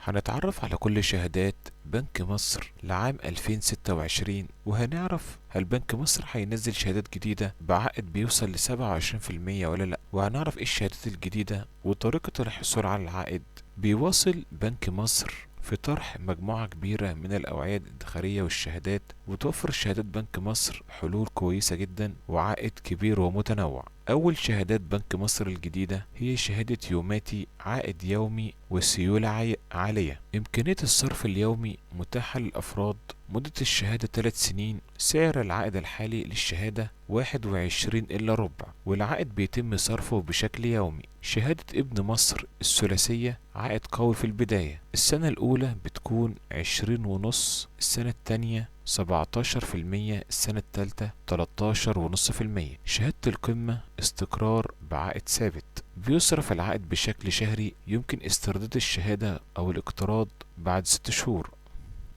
هنتعرف على كل شهادات بنك مصر لعام 2026، وهنعرف هل بنك مصر هينزل شهادات جديدة بعائد بيوصل ل 27% ولا لا، وهنعرف ايه الشهادات الجديدة وطريقة الحصول على العائد. بيواصل بنك مصر في طرح مجموعة كبيرة من الأوعية الادخارية والشهادات، وتوفر شهادات بنك مصر حلول كويسة جدا وعائد كبير ومتنوع. أول شهادات بنك مصر الجديدة هي شهادة يوماتي، عائد يومي وسيولة عالية. إمكانية الصرف اليومي متاحة للأفراد. مدة الشهادة 3 سنين. سعر العائد الحالي للشهادة 21 إلا ربع، والعائد بيتم صرفه بشكل يومي. شهادة ابن مصر الثلاثية، عائد قوي في البداية. السنة الأولى بتكون 20.5، السنة التانية 17%، السنة التالتة 13.5%. شهادة القمة، استقرار بعائد ثابت، بيصرف العائد بشكل شهري. يمكن استرداد الشهادة أو الاقتراض بعد 6 شهور.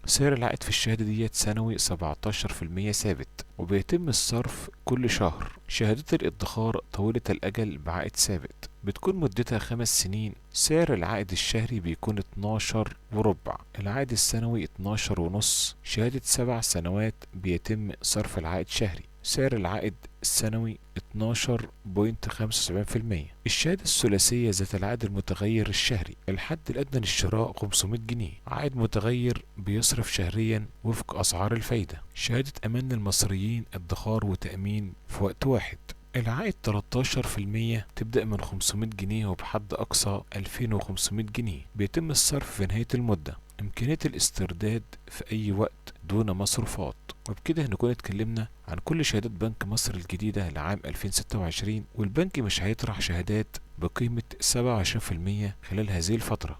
سعر العائد في الشهادة ديت سنوي 17% ثابت، وبيتم الصرف كل شهر. شهادات الادخار طويلة الأجل بعائد ثابت، بتكون مدتها 5 سنين. سعر العائد الشهري بيكون 12.25، العائد السنوي 12.5. شهادة 7 سنوات بيتم صرف العائد شهري. سعر العائد السنوي 12.75%. الشهادة الثلاثية ذات العائد المتغير الشهري، الحد الأدنى للشراء 500 جنيه، عائد متغير بيصرف شهريا وفق أسعار الفايدة. شهادة أمان للمصريين، ادخار وتأمين في وقت واحد. العائد 13%، تبدأ من 500 جنيه وبحد أقصى 2500 جنيه. بيتم الصرف في نهاية المدة. إمكانية الاسترداد في أي وقت دون مصروفات. وبكده نكون اتكلمنا عن كل شهادات بنك مصر الجديدة لعام 2026، والبنك مش هيطرح شهادات بقيمة 27% خلال هذه الفترة.